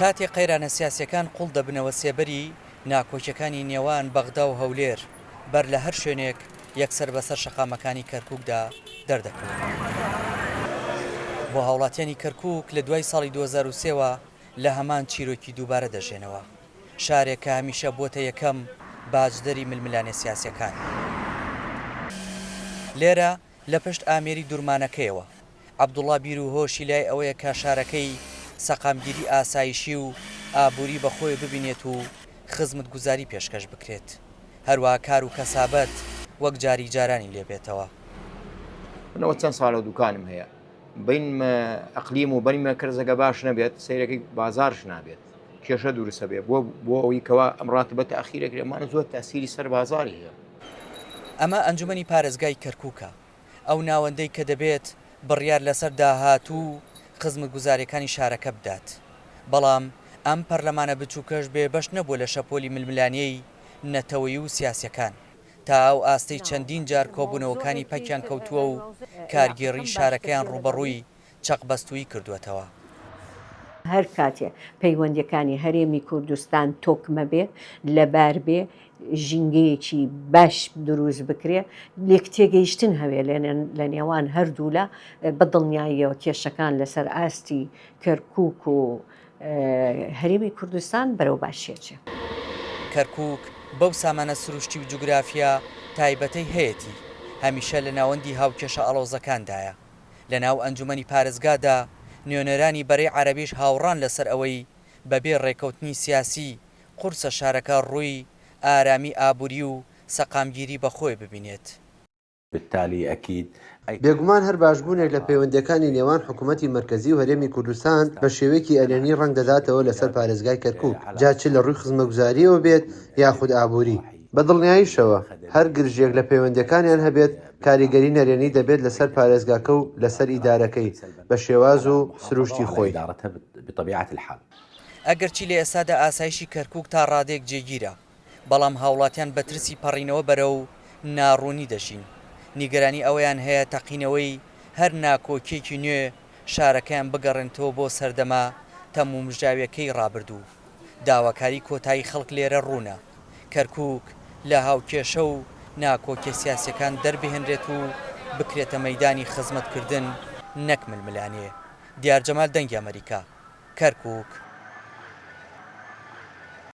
کاتێ قەیرانە سیاسیەکان قوڵ دەبنەوە سێبەری ناکۆکیەکانی نێوان بەغدا و هەولێر بەر لە هەر شوێنێک یەکسەر بەسەر شەقامەکانی کەرکوکدا دەردەکەون. بۆ هاوڵاتیانی کەرکوک لە دوای ساڵی 2003 وە لە هەمان چیرۆکی دووبارە دەژێنەوە. شارێک کە هەمیشە بووەتە یەکەم باجدەری ململانێ سیاسیەکان. لێرە لە پشت ئامێری دورمانەکەیەوە، عەبدوڵا بیر و هۆشی لای ئەوەیە کە شارەکەی سەقامگیری ئاسایشی و ئابووری بە خۆی ببینێت و خزمتگوزاری پێشکەش بکرێت. هەروەها کار و کەسابەت وەک جاری جارانی لێ بێتەوە. من ئەوە چەند ساڵە دوکانم هەیە بینمە ئەقلیم و بەنیمە کەرزەکە باش نەبێت سەیرەکەی بازارش نابێت کێشە دروستە بێ بۆ بۆ ئەوەی کەوا ئەم ڕاتبە تاخیرەکرێ ئەمانە زۆر تاسیری سەر بازاری هەیە. ئەمە ئەنجومەنی پارێزگای کەرکوکە، ئەو ناوەندەی کە دەبێت بڕیار لەسەر داهاتوو و خزمتگوزارییەکانی شارەکە بدات. بەڵام ئەم پەرلەمانە بچووکەش بێ بەش نەبووە لە شەپۆلی ململانێی نەتەوەیی و سیاسییەکان، تا ئەو ئاستەی چەندین جار کۆبوونەوەکانی پەکیان کەوتووە و کارگێڕیی شارەکەیان ڕووبەڕووی چەقبەستوویی کردووەتەوە. هەر کاتێ پەیوەندیەکانی هەرێمی کوردستان تۆکمە بێ، لەبار بێ، ژینگەیەکی باش دروست بکرێ، لێکتێگەیشتن هەبێ لە نێوان هەردوولا، بە دڵنیاییەوە کێشەکان لەسەر ئاستی کەرکووک و هەرێمی کوردستان بەرەو باشی ئەچێ. کەرکووک بەو سامانە سروشتی و جوگرافیا تایبەتەی هەیەتی، هەمیشە لە ناوەندی هاوکێشە ئاڵۆزەکاندایە. لەناو ئەنجومەنی پارێزگادا نوێنەرانی بەرەی عەرەبیش هاوڕان لەسەر ئەوەی بەبێ ڕێککەوتنی سیاسی قورسە شارەکە ڕووی ئارامی ئابوری و سەقامگیری بەخۆی ببینێت. بێگومان هەر باشبوونێک لە پەیوەندییەکانی نێوان حکوومەتی مەرکەزی و هەرێمی کوردستان بە شێوەیەکی ئەرێنی ڕەنگ دەداتەوە لەسەر پارێزگای کەرکووک، جا چ لە ڕووی خزمەتگوزارییەوە بێت یاخود ئابووری. بە دڵنیاییشەوە هەر گرژییەک لە پەیوەندییەکانیان هەبێت، کاریگەری نەرێنی دەبێت لەسەر پارێزگاکە و لەسەر ئیدارەکەی بە شێواز و سروشتی خۆی. ئەگەرچی لە ئێستادا ئاسایشی کەرکووک تا ڕادەیەک جێگیرە، بەڵام هاوڵاتیان بە ترسی پەڕینەوە بەرەو ناڕوونی دەژین، نیگەرانی ئەوەیان هەیە تەقینەوەی هەر ناکۆکییەکی نوێ شارەکەیان بگەڕێنتەوە بۆ سەردەمە تەمومژاویەکەی ڕابردوو. داواکاری کۆتایی خەڵک لێرە ڕوونە، کەرکوک لە هاوکێشە و ناکۆکیە سیاسیەکان دەربهێنرێت و بکرێتە مەیدانی خزمەتکردن نەک ململانێ. دیار جەمال دەنگی ئەمەریکا، کەرکوک.